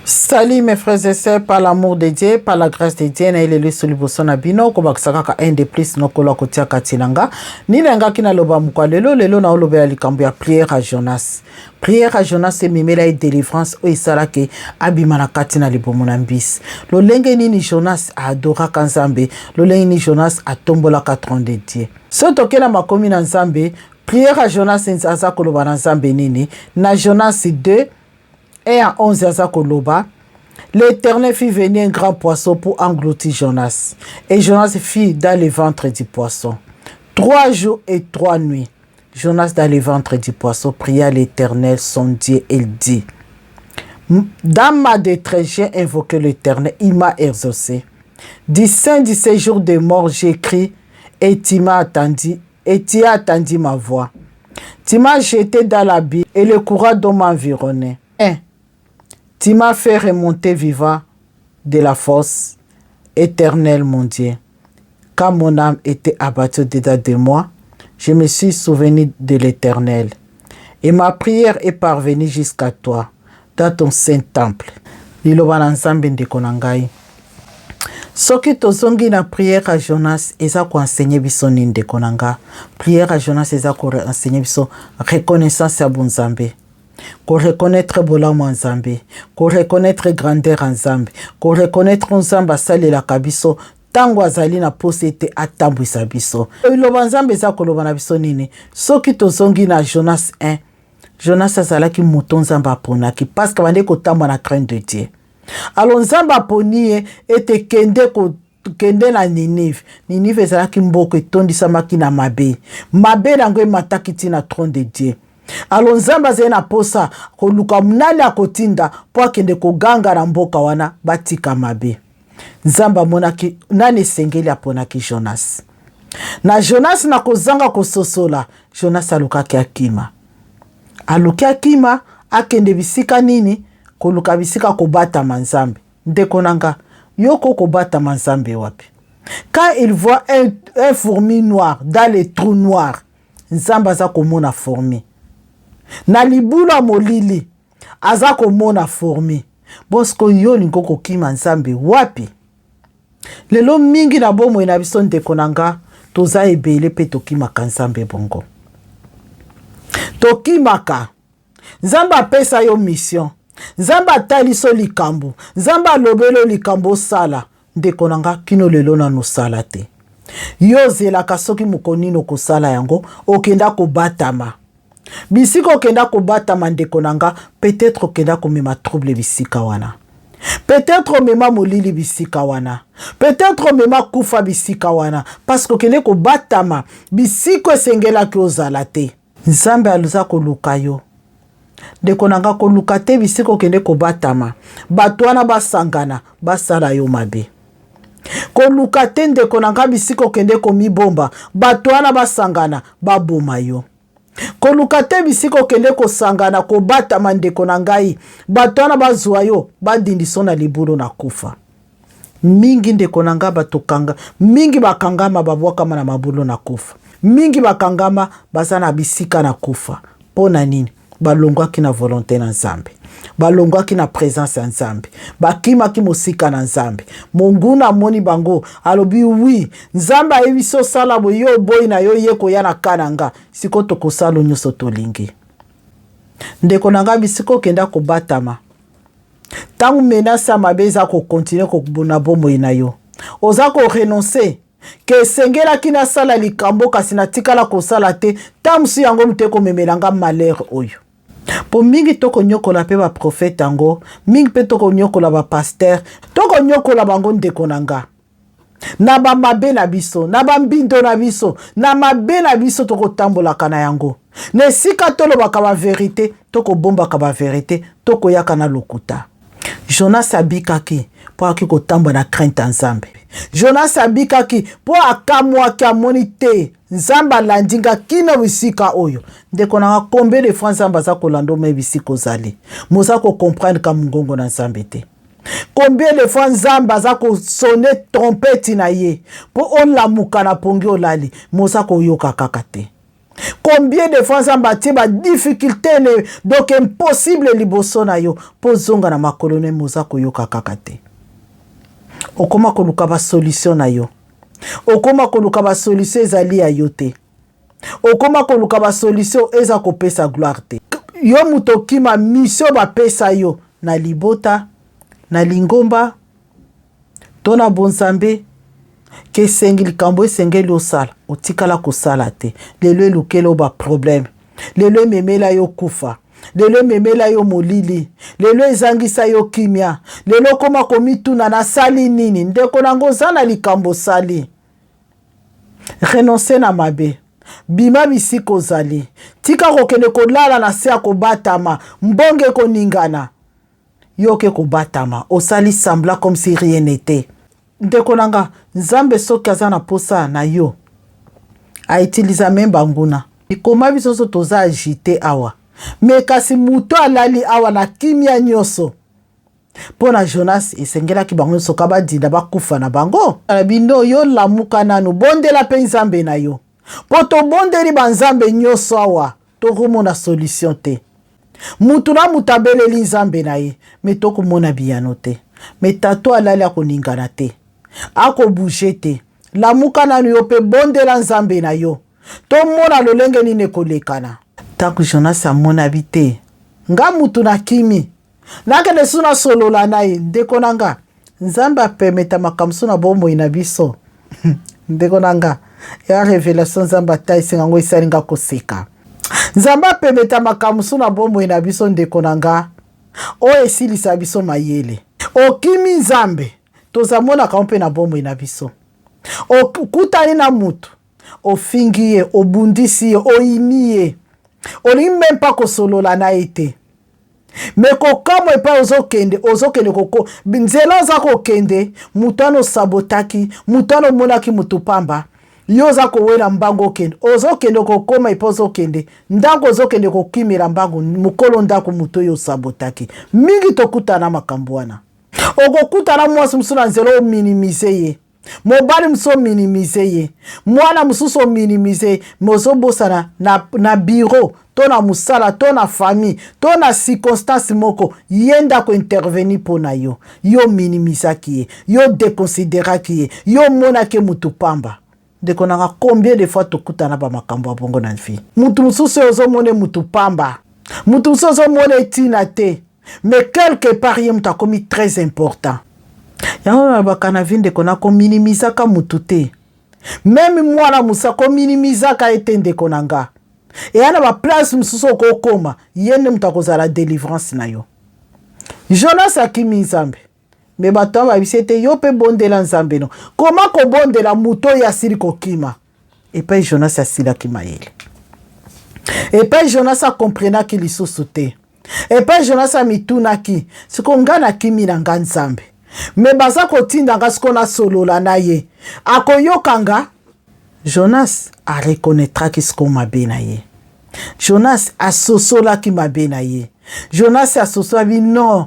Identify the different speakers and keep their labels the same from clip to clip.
Speaker 1: Salut mes frères et sœurs, par l'amour de Dieu, par la grâce de Dieu, na elelo esu liboso na bino, kobakisa kaka un de plus nokolo akotia kati na nga. Nini angaki naloba mokwa lelo, lelo na olobela likambo ya prière à Jonas. Prière à Jonas ememela ye délivrance oyo esalaki abima na kati na libumu na mbisi. Lolenge nini Jonas adoraka Nzambe, lolenge nini Jonas atombolaka trône de Dieu. Soki tokei na makomi na Nzambe, prière à Jonas aza koloba na Nzambe nini? Na Jonas 2 1 à 11 aza koloba: L'Éternel fit venir un grand poisson pour engloutir Jonas. Et Jonas fut dans le ventre du poisson 3 jours et 3 nuits. Jonas, dans le ventre du poisson, pria l'Éternel, son Dieu, et il dit: Dans ma détresse, j'ai invoqué l'Éternel, il m'a exaucé. Du sein du séjour de mort, j'ai crié, et tu m'as entendu, et tu as entendu ma voix. Tu m'as jeté dans l'abîme, et le courant d'eau m'environnait. 1. Tu m'as fait remonter vivant de la fosse, Éternel mon Dieu. Quand mon âme était abattue au-dedans de moi, je me suis souvenu de l'Éternel. Et ma prière est parvenue jusqu'à toi, dans ton saint temple. Liloba na Nzambe, ndeko na ngai. Soki tozongi na prière ya Jonas, eza koenseigner biso nini, ndeko na nga? Prière ya Jonas eza koenseigner biso reconnaissance ya bonzambe, koreconnaître bolamu ya Nzambe, koreconnaître grandeur ya Nzambe, koreconnaître Nzambe asalelaka biso ntango azali na posa ete atambwisa biso. Liloba Nzambe eza koloba na biso nini? Soki tozongi na Jonas 1, Jonas azalaki moto Nzambe aponaki parce que bande kotambola na crainte de Dieu. Alors Nzambe aponi ye ete kende kende na Ninive. Ninive ezalaki mboka etondisamaki na mabe. Mabe yango emataki ntina trône de Dieu. Alors Nzambe azali na posa koluka nani akotinda mpo akende koganga na mboka wana batika mabe. Nzambe amonaki nani esengeli, aponaki Jonas. Na Jonas, na kozanga kososola, Jonas alukaki akima. Aluki akima, akende bisika nini? Koluka bisika kobatama Nzambe. Ndeko na nga, yo ko kobatama Nzambe wapi? Quand il voit un fourmi noir dans les trous noirs, Nzambe aza komona fourmi na libulu ya molili, aza komona fourmi. Bosiko yo olingi kokima Nzambe wapi? Lelo mingi na bomoi na biso, ndeko na nga, toza ebele mpe tokimaka Nzambe. Bongo tokimaka Nzambe. Apesa yo mission, Nzambe atalisi yo likambo, Nzambe alobeli yo likambo osala. Ndeko na nga, kino lelo nano osala te. Yo ozelaka soki mokolo nini okosala yango. Okenda kobatama bisika okenda kobatama, ndeko na nga, peut-être okenda komema trouble bisika wana, peut-être omema molili bisika wana, peut-être omema kufa bisika wana, parce que okende kobatama bisika esengelaki ozala te. Nzambe aza koluka yo, ndeko na nga. Koluka te bisika okende kobatama, bato wana basangana basala yo mabe. Koluka te, ndeko na nga, bisika okende komibomba, bato wana basangana baboma yo. Koluka te bisika okende kosangana kobatama, ndeko na ngai, bato wana bazwa yo, badindiso na libulu na kufa. Mingi, ndeko na ngai, bato kanga mingi bakangama, babwakama na mabulu na kufa. Mingi bakangama, baza na bisika na kufa. Mpo na nini? Balongwaki na volonté na Nzambe, balongwaki na présence ya Nzambe, bakimaki mosika na Nzambe. Monguna amoni bango, alobi: "Oui, Nzambe ayebi so osala boye, yo oboyi na yo ye koya na ka na nga. Sikoyo tokosala nyonso tolingi." Ndeko na ngai, bisika okenda kobatama, ntango menace ya mabe eza kocontinuer na bomoi na yo, oza korenoncer ke esengelaki nasala likambo, kasi natikala kosala te. Ntango mosusu yango moto ekomemela nga malheur oyo. Mpo mingi tokonyokola mpe baprofete yango, mingi mpe tokonyokola bapasteur, tokonyokola bango, ndeko na nga, na bamabe na biso, na bambindo na biso, na mabe na biso tokotambolaka na yango. Na esika tolobaka bavérité, tokobombaka bavérité, tokoyaka na lokuta. Jonas abikaki mpo aki kotambola na crainte ya Nzambe. Jonas abikaki mpo akamwaki, amoni te Nzambe alandi nga kino bisika oyo. Ndeko na nga, combien de fois Nzambe aza kolanda oma bisika ozali, moza kocomprendre ka mongongo na Nzambe te? Combien de fois Nzambe aza kosonner trompette na ye mpo olamuka na pongi olali, moza koyoka kaka te? Combien de fois Nzambe atie ba difficulté ne donc impossible liboso na yo mpo ozonga na makolo ne moza koyoka kaka te. Okoma koluka ba solution na yo, okoma koluka ba solution ezali ya yo te, okoma koluka ba solution eza kopesa gloire te. Yo moto okima mission bapesa yo na libota, na lingomba to na bonzambe, ke esengi likambo esengeli osala, otikala kosala te. Lelo elukela yo ba problème, lelo ememela yo kufa, lelo ememela yo molili, lelo ezangisa yo kimia, lelo okoma komituna nasali nini. Ndeko na ngo, oza na likambo osali, renonce na mabe, bima bisika ozali, tika kokende kolala na se ya kobatama, mbonge ekoningana, yo oke kobatama, osali semblant comme si rien n'était. Ndeko na nga, Nzambe soki aza na posa na yo, autiliza me banguna. Koma biso nyonso toza agite awa, me kasi moto alali awa na kimia nyonso. Mpo na Jonas esengelaki bango nyonso ka badinda bakufa na bango. Na bino, yo lamuka nanu, bondela mpe Nzambe na yo, mpo tobondeli banzambe nyonso awa, tokomona solution te. Mutu na mutu abeleli Nzambe na ye, me tokomona biyano te. Me tato alali, akoningana te, akobouge te. Lamuka nanu yo mpe bondela Nzambe na yo, tomona lolenge nini ekolekana. Ntango Jonas amonabi te, nga mutu nakimi, nakende su nasolola na ye. Ndeko na nga, Nzambe apemeta makambo so na bomoi na biso. Ndeko na nga, ya révélation Nzambe ataisinga yango, esali nga koseka. Nzambe apemeta makambo so na bomoi na biso, ndeko na nga, oyo esilisa biso mayele. Okimi Nzambe, tozamonaka mpe na bomoi na biso. Okutani na mutu, ofingi ye, obundisi ye, oyini ye, olingi meme mpa kosolola na ye te. Me kokamwa, epai ozokende, ozokende koko nzela oza kokende, moto wana osabotaki, moto wana omonaki motu pamba, yo oza kowela mbango, okende, ozokende kokoma epai ozokende, ndako ozokende kokimela mbango, mokolo ndako moto oyo osabotaki. Mingi tokutana makambo wana. Okokutana mwasi mosusu na nzela, ominimize ye, mobali mosusu ominimize ye, mwana mosusu ominimize ye, me ozobosana na bureau to na mosala to na famille to na circonstance moko, ye nde akointervenir mpo na yo. Yo minimisaki ye, yo déconsidéraki ye, yo omonaki motu pamba. Ndeko nanga, combien de fois tokutana bamakambo ya bongo na vie? Mutu mosusu oyo ozomona mutu pamba, mutu mosusu ozomona etina te, mais quelque part ye moto akomi très important. Yango nalobaka na vie, ndeko, nakominimizaka mutu te, même mwana mosu akominimizaka ye te. Ndeko na nga, eya na baplace mosusu okokoma, ye nde moto akozala délivrance na yo. Jonas akimi Nzambe, me bato wana bayebisi ete yo mpe bondela Nzambe. No koma kobondela moto oyo asili kokima. Epai Jonas asilaki mayele, epai Jonas akomprenaki lisusu te, epai Jonas amitunaki: siko nga nakimi na nga Nzambe, me baza kotinda nga siko nasolola na ye, akoyoka nga? Jonas areconnaîtraki siko mabe na ye. Jonas asosolaki mabe na ye. Jonas asosolaki: non,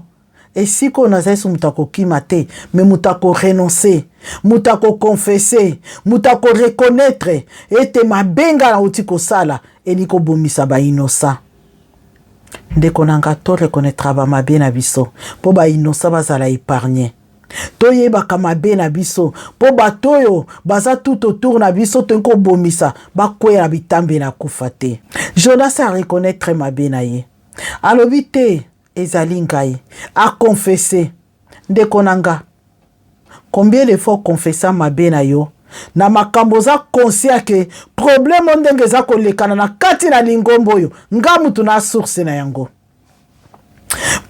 Speaker 1: esika oyo nazali so moto akokima te, me moto akorenonce, moto akoconfesse, moto akoreconnaître ete mabe nga nauti kosala elingi kobomisa bainnocent. Ndeko na nga, to reconnaître bamabe na biso mpo bainnocent bazala épargne. Toyebaka mabe na biso mpo bato oyo baza tout autour na biso toyei kobomisa bakwea na bitambe na kufa te. Jonas areconnaître mabe na ye, alobi te ezali ngai, aconfesse. Ndeko na nga, combien de fois oconfessa mabe na yo na makambo oza conscient ke problème oyo ndenge eza kolekana na kati na lingomba oyo, nga mutu na source na yango?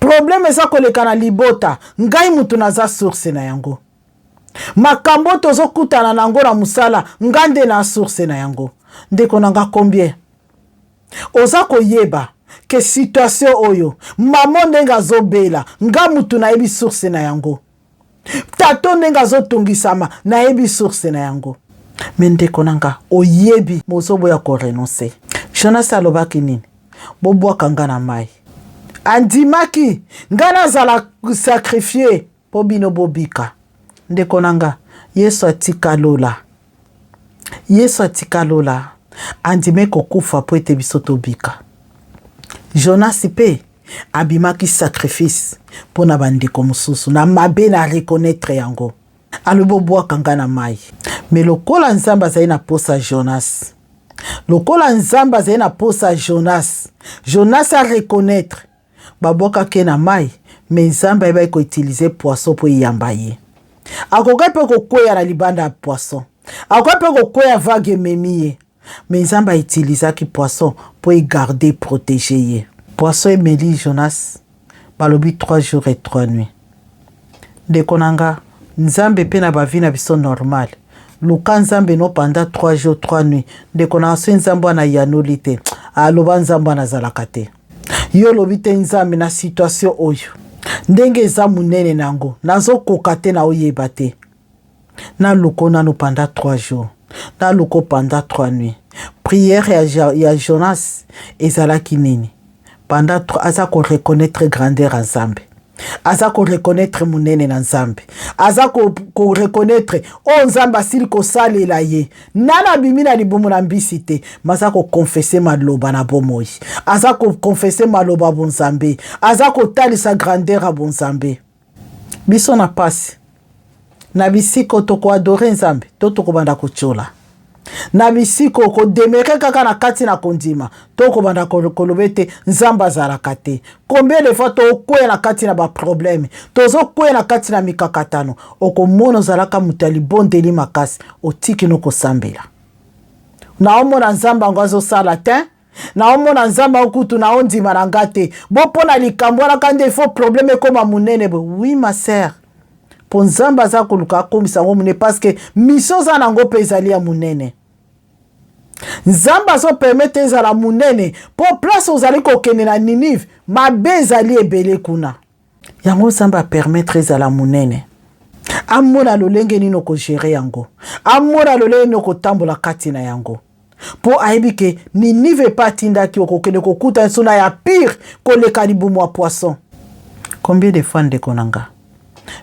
Speaker 1: Problème eza koleka na libota, ngai mutu naza source na yango. Makambo tozokutana na yango na mosala, nga nde na source na yango. Ndeko na nga, combien oza koyeba ke situation oyo, mama ndenge azobela, nga mutu nayebi source na yango? Tato ndenge azotungisama, nayebi source na yango. Me ndeko na nga, oyebi, mozoboya korenonce. Jonas alobaki nini? Bobwaka nga na mai. Andimaki nga nazala sacrifié mpo bino bobika. Ndeko na nga, Yesu atika lola, Yesu atika lola. Andime kokufa mpo ete biso tobika. Jonas mpe abimaki sacrifice mpo na bandeko mosusu na mabe na reconnaître yango. Alobi obwaka nga na mai. Me lokola Nzambe azali na posa Jonas, lokola Nzambe azali na posa Jonas, Jonas a reconnaître babwakaki ye na mai, me Nzambe ayebaki koutilize poisson mpo eyamba ye. Akokaki mpe kokweya na libanda ya poisson, akoki mpe kokweya vague ememi ye, me Nzambe autilisaki poisson mpo egarde protege ye. Poisson emeli Jonas, balobi 3 jours et 3 nuits. Ndeko na nga, Nzambe mpe na bavi na biso normal, luka Nzambe no pendant 3 jours 3 nuits. Ndeko na nga, soki Nzambe wana ayanoli te, aloba Nzambe wana azalaka te. Yo olobi te Nzambe na situation oyo ndenge eza monene na yango nazokoka te, na oyeba te, naluko nano pendant 3 jours, naluko pendant 3 nuits. Prière ya Jonas ezalaki nini? Pendant 3, aza ko reconnaître grandeur ya Nzambe, aza ko reconnaître monene na Nzambe, aza ko reconnaître oyo Nzambe asili kosalela ye. Nana abimi na libumu na mbisi te, ma aza kokonfese maloba na bomoi, aza kokonfese maloba ya bonzambe, aza kotalisa grandeur ya bonzambe. Biso na pasi na bisiko tokoadore Nzambe to tokobanda kotiola na bisiko kodemere kaka na kati na kondima to kobanda koloba ete Nzambe azalaka te. Combien de fois tokweya na kati na baprobleme, tozokweya na kati na mikakatano, okomona ozalaka moto ya libondeli makasi, otiki no kosambela. Naomona Nzambe yango azosala te, naomona Nzambe yango kutu naondima na nga te, bo mpo na likambo wana ka nde ifo probleme ekoma monene boye. Oui ma sœur, mpo Nzambe aza koluka akomisa yango monene parce que mission oza na yango mpe ezali ya monene. Nzambe azopermettre ezala monene mpo place ozali kokende na Ninive mabe ezali ebele kuna. Yango Nzambe apermettre ezala monene, amona lolenge nini okogere yango, amona lolenge nini okotambola kati na yango, mpo ayebi ke Ninive epe atindaki okokende kokuta nsona ya pire koleka libumu ya poisson. Combien de fois ndeko na nga,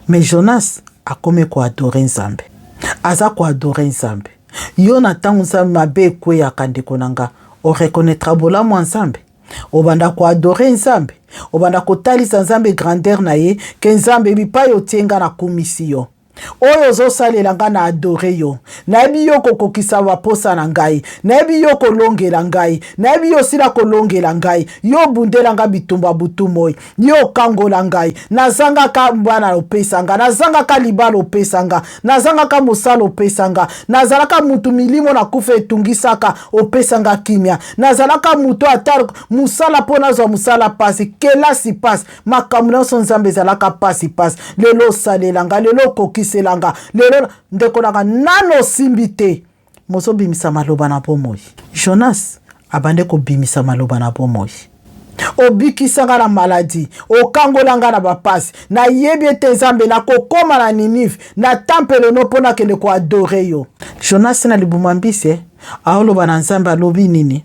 Speaker 1: mais Jonas akomi koadore Nzambe, aza koadore Nzambe. Yo na ntango Nzambe mabe ekweyaka, ndeko na nga, oreconnaîtra bolamu ya Nzambe, obanda koadore Nzambe, obanda kotalisa Nzambe grandeur na ye, ke Nzambe bipai otie nga nakumisi yo, oyo ozosalela nga na adore yo, nayebi yo kokokisa baposa na ngai, nayebi yo kolongela ngai, nayebi yo osila kolongela ngai, yo obundela nga bitumba butu moi, yo okangola ngai, nazangaka bana opesa nga, nazangaka libala opesa nga, nazangaka mosala opesa nga, nazalaka mutu milimo na kufa etungisaka opesa nga kimia, nazalaka mutu ata mosala mpo nazwa mosala pasi, kelasi pasi, makambo nyonso Nzambe ezalaka pasi pasi, lelo osalela nga, lelo okokisela nga, lelo ndeko nanga nano osimbi te, mozobimisa maloba na bomoi. Jonas abande kobimisa maloba na bomoi. Obikisa nga na maladi, okangola nga na bapasi, nayebi ete Nzambe nakokoma na Ninive na tempelo no mpo nakende koadore yo. Jonas na libuma mbisi aoloba na Nzambe, alobi nini?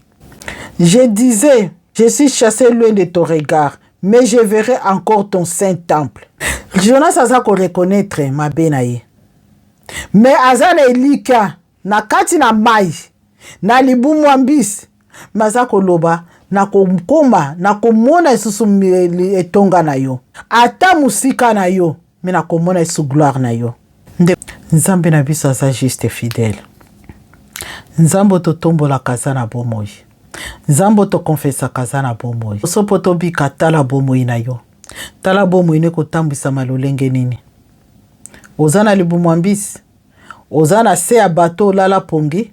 Speaker 1: Je disais, je suis chassé loin de ton regard, mais je verrai encore ton saint temple. Jonas aza koreconnaître mabe na ye, mais aza na elikya na kati na mai na libumu ya mbisi, me aza koloba nakokoma nakomona lisusu etonga na yo, ata mosika na yo, me nakomona lisusu gloire na yo. Nde Nzambe na biso aza juste fidèle. Nzambe totombolaka aza na bomoi, Nzambe tokonfesaka aza na bomoi. So mpo tobika, tala bomoi na yo, tala bomoi ne kotambwisama lolenge nini. Oza na libumu ya mbisi, oza na se ya bato olala pongi,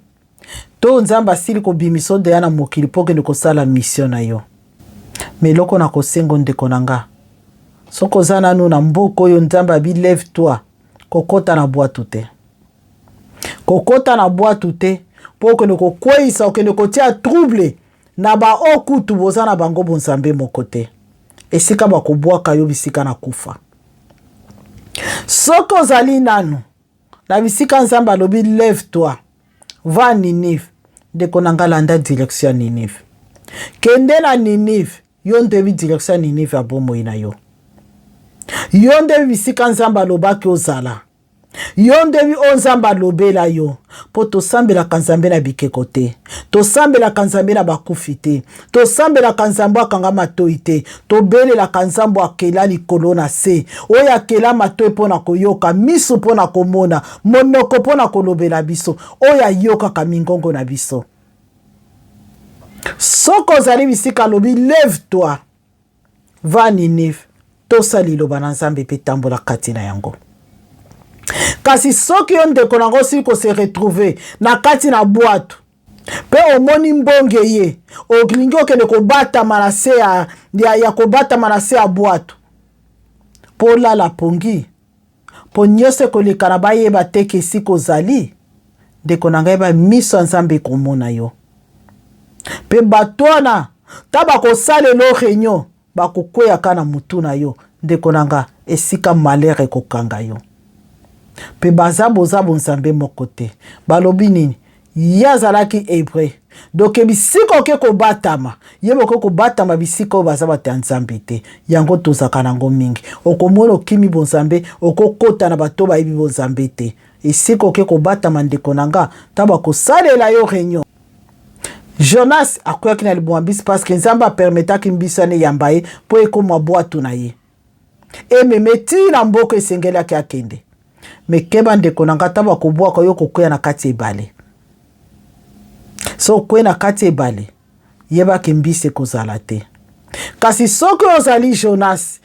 Speaker 1: to Nzambe asili kobimisa odeya na mokili mpo okende kosala mission na yo. Me eloko na kosengo ndeko na nga, soki oza nanu na mboka oyo Nzambe abi lève toi, kokota na bwatu te, kokota na bwatu te mpo okende kokweyisa, okende kotia trouble na baoyo kutu boza na bango bonzambe moko te, esika bakobwaka yo bisika na kufa. Soki ozali nanu na bisika Nzambe alobi lève toi va Ninive, ndeko na nga landa direction ya Ninive, kende na Ninive. Yo nde oyebi direction ya Ninive ya bomoi na yo, yo nde bisika Nzambe alobaki ozala. Yo nde oyo Nzambe alobela yo, mpo tosambelaka Nzambe na bikeko te, tosambelaka Nzambe na bakufi te, tosambelaka Nzambe akanga matoi te, tobelelaka Nzambe akela likolo na se, oyo akela matoi mpo na koyoka, miso mpo na komona, monoko mpo na kolobela biso, oyo ayokaka mingongo na biso. Soki ozali bisika alobi lève toi va Ninive, tosa liloba na Nzambe mpe tambola kati na yango. Kasi soki yo ndeko na ngo osili kose retrouver na kati na bwato mpe omoni mbonge ye olingi okende kobatama na se ya, ya, ya kobatama na se ya bwato mpo olala pongi mpo nyonso ekolekana bayeba te ke esika ozali ndeko na ngai ba miso ya Nzambe ekomona yo mpe bato wana ta bakosalela yo reunion bakokweyaka na mutu na yo ndeko na nga esika malheur ekokanga yo mpe baza boza bonzambe moko te balobi nini ye azalaki hebreu donc bisika oke kobatama ye boke kobatama bisika oyo baza bato ya nzambe te yango tozalaka nango mingi okomona okimi bonzambe okokota na bato bayebi bonzambe te esika oke kobatama ndeko na nga ntango bakosalela yo reunion Jonas akweyaki na liboma mbisi parce que Nzambe apermetaki mbisi wana eyamba ye mpo ekoma bwato na ye ememe ti na mboka esengelaki akende. Me keba ndeko na ngai, ntango bakobwaka yo okokweya na kati ya ebale. So okwei na kati ya ebale, yebaki mbisi ekozala te. Kasi soki ozali Jonas,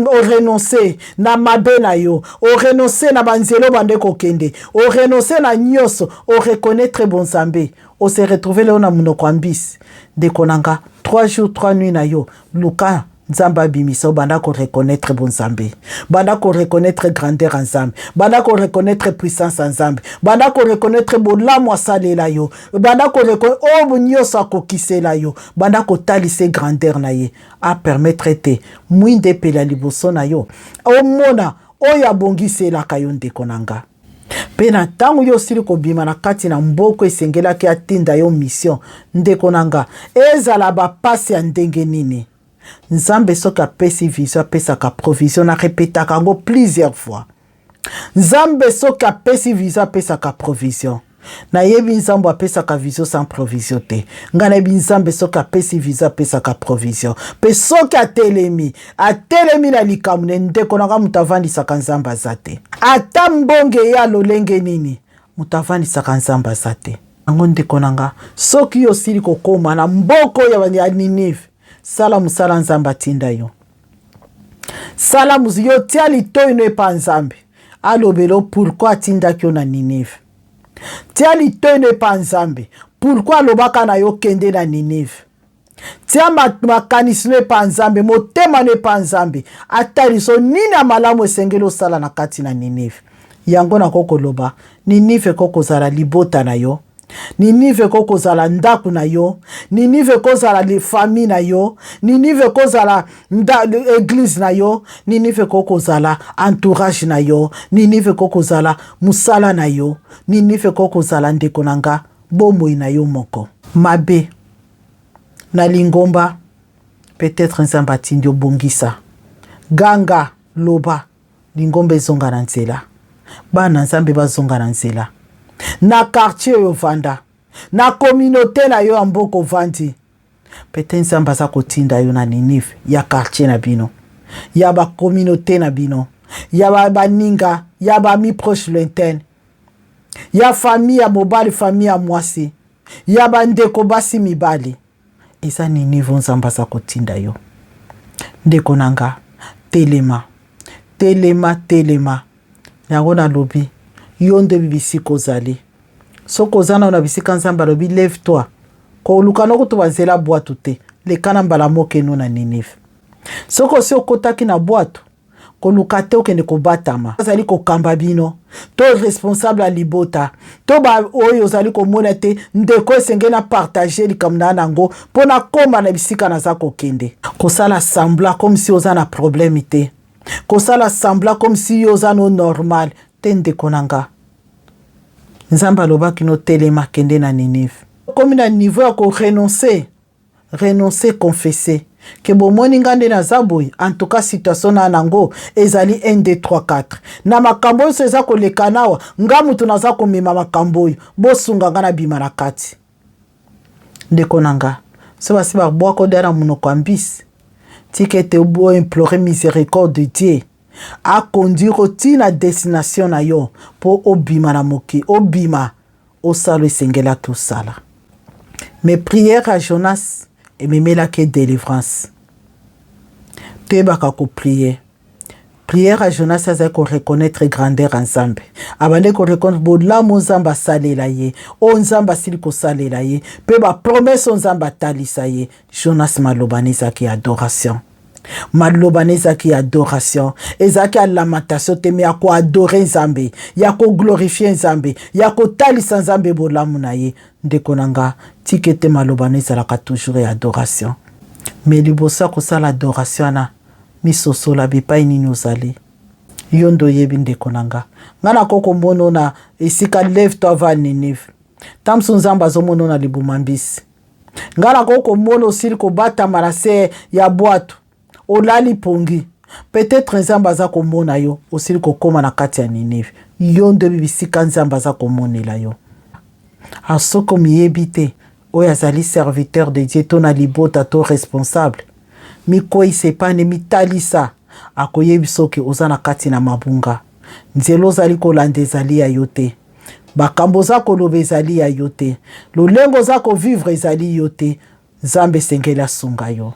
Speaker 1: orenonce na mabe na yo, orenonce na banzela obande kokende, orenonce na nyonso, oreconnaitre bonzambe, ose retrouve lelo na monoko ya mbisi. Ndeko na nga, 3 jours 3 nuits na yo, luka Nzambe abimisa yo, banda koreconnaitre bonzambe, banda koreconnaitre grandeur ya Nzambe, banda koreconnaitre puissance ya Nzambe, banda koreconnaitre bolamu asalela yo, banda koreconnaitre oyo nyonso akokisela yo, banda kotalisa grandeur na ye, apermettre ete mwinda epela liboso na yo, omona oyo abongiselaka yo ndeko na nga. Mpe na ntango yo osili kobima na kati na mboko esengelaki atinda yo mission, ndeko na nga, ezala bapasi ya ndenge nini, Nzambe soki apesi vision apesaka provision. Na repetaka yango plusieurs fois, Nzambe soki apesi vision apesaka provision. Nayebi Nzambe apesaka vision sans provision te. Ngai nayebi Nzambe soki apesi vision apesaka provision. Mpe soki atelemi, atelemi na likambo ne, ndeko na nga, moto avandisaka Nzambe aza te. Ata mbonge ya lolenge nini, moto avandisaka Nzambe aza te. Yango ndeko na nga, soki yo osili kokóma na mboko ya Ninive, sala mosala Nzambe atinda yo. Sala yo tia litoi no epa Nzambe alobela pourquoi atindaki yo na Ninive. Tia litoi no epa Nzambe pourquoi alobaka na yo kende na Ninive. Tia makanisi no epa Nzambe, motema no epa Nzambe, ataliso nini ya malamu esengeli osala na kati na Ninive. Yango nakoki koloba, Ninive ekoki kozala libota na yo, Ninive ekoki kozala ndako na yo, Ninive ekozala famille na yo, Ninive ekozala église na yo, Ninive ekoki kozala entourage na yo, Ninive ekoki kozala mosala na yo, Ninive ekoki kozala ndeko na nga bomoi na yo moko. Mabe na lingomba, peut-être Nzambe atindi obongisa, ganga, loba, lingomba ezonga na nzela, bana Nzambe bazonga na nzela, na quartier oyo ovanda, na communauté na yo ya mboka ovandi, peut-être Nzambe aza kotinda yo na Ninive ya quartier na bino, ya bacommunauté na bino, ya baninga, ya bami proche lointaine, ya famille ya mobali, famille ya mwasi, ya bandeko basi mibali. Eza Ninive Nzambe aza kotinda yo. Ndeko na nga, telema, telema, telema. Yango nalobi, yo nde bisika ozali. Soki oza nano na bisika Nzambe alobi lève toi, koluka no kutu banzela bwatu te, leka na mbala moko eno na Ninive. Soki osi okotaki na bwatu, koluka te okende kobatama. Azali kokamba bino to responsable ya libota to ba oyo ozali komona te ndeko esengeli na partage likambo na nango mpo nakóma na bisika naza kokende. Kosala semblant comme si oza na problème te, kosala semblant comme si yo oza no normal te. Ndeko na nga, Nzambe alobaki no telema, kende na Ninive. Okomi na niveau ya korenoncer, renoncer, confesser. Ke bomoni nga nde naza boye, en tout cas situation na nango ezali 1 2 3 4 na makambo oyo eza koleka nawa, nga mutu naza komema makambo oyo, bosunga nga nabima na kati. Ndeko na nga, so basi babwaka odeya na monoko ya mbisi, tika ete oimplore miséricorde de Dieu aconduire oti na destination na yo mpo obima na moki, obima, osala esengelaki osala. Mais prière ya Jonas ememelaki délivrance. Toyebaka koprier. Prière ya Jonas, azali koreconnaître grandeur ya Nzambe, abandi koreconnaître bolamu Nzambe asalela ye, oyo Nzambe asili kosalela ye, mpe bapromesses oyo Nzambe atalisa ye. Jonas, maloba na ezalaki adoration, maloba na ezalaki adoration, ezalaki ya lamentation te, mais ya koadorer Nzambe, ya koglorifier Nzambe, ya kotalisa Nzambe bolamu na ye. Ndeko na nga, tika ete maloba na ezalaka toujours ya adoration. Mais liboso ya kosala adoration wana, misosola bipai nini ozali. Yo nde oyebi, ndeko na nga. Nga nakoki komona na esika lève toi va Ninive, ta mosu Nzambe azomona na libuma mbisi. Nga nakoki komona osili kobatama na se ya bwato, olali pongi. Peut-être Nzambe aza komona yo osili kokóma na kati ya Ninive. Yo nde oyebi bisika Nzambe aza komonela yo. Soki omiyebi te, oyo azali serviteur de Dieu to na libota to responsable, mikweyisa epane, mitalisa, akoyebi soki oza na kati na mabunga. Nzela ozali kolanda ezali ya yo te, makambo oza koloba ezali ya yo te, lolenge oza kovivre ezali yo te. Nzambe esengeli asunga yo.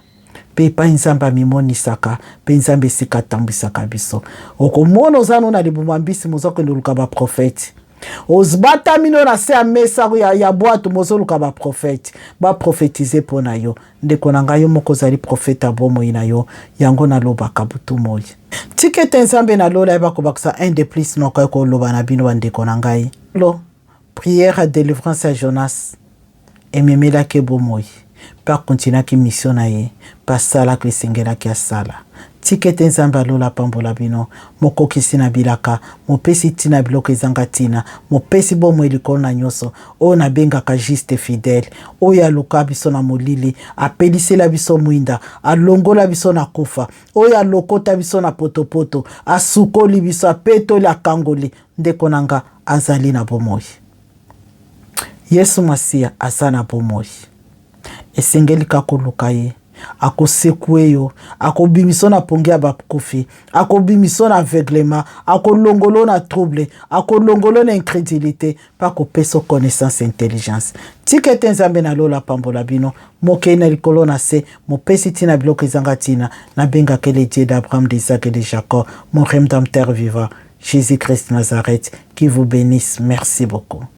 Speaker 1: Mpe epai Nzambe amimonisaka, mpe Nzambe esika atambwisaka biso, okomona oza no na libuma mbisi, mozokende oluka baprofete. Obatami no na se ya mesa ya bwato, mozoluka baprofete baprofetize mpo na yo. Ndeko na ngai, yo moko ozali profete ya bomoi na yo. Yango nalobaka butu moi. Tika ete Nzambe na lola yeba kobakisa un de plus nakoki koloba na bino, bandeko na ngai. Lo prière ya délivrance ya Jonas ememelaki bomoi, mpe akontinuaki mission na ye, mpe asalaki esengelaki asala. Tika ete Nzambe alola apambola bino. Mokokisi na bilaka, mopesi ntina biloko ezanga ntina, mopesi bomoi likolo na nyonso, oyo nabengaka juste fidèle, oyo aluka biso na molili, apelisela biso mwinda, alongola biso na kufa, oyo alokota biso na potopoto, asukoli biso, apetoli, akangoli. Ndeko na nga, azali na bomoi. Yesu Masiya aza na bomoi. Esengeli kaka koluka ye. Akosekwe yo, akobimisa na pongi ya bakufi, akobimisa na aveuglement, akolongola na trouble, akolongola na incrédulité, mpe akopesa connaissance, intelligence. Tika ete Nzambe na lola apambola bino. Mokei na likolo na se, mopesi ntina biloko ezanga ntina, nabengaka le Dieu d'Abraham, d'Isaac et de Jacob, mon rédempteur vivant, Jésus-Christ Nazareth, qui vous bénisse. Merci beaucoup.